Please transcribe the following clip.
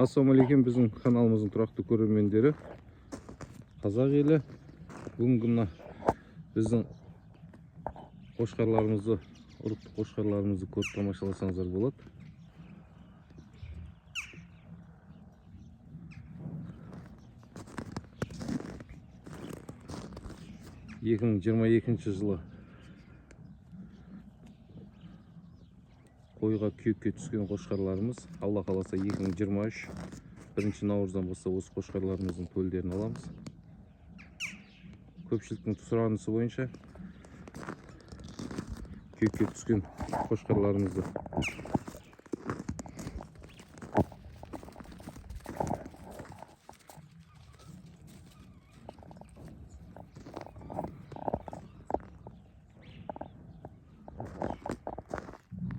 Ассалаумағалейкум, біздің каналымыздың тұрақты көрермендері, қазақ елі. Бүгінгі мына біздің қошқарларымызды, ұрықтық қошқарларымызды көріп тамашаласаңыздар болады. 2022 жылы қойға, күйекке түскен қошқарларымыз. Алла қаласа, 2023 1 наурыздан бастап осы қошқарларымыздың төлдерін аламыз. Көпшіліктің сұранысы бойынша күйекке түскен қошқарларымызды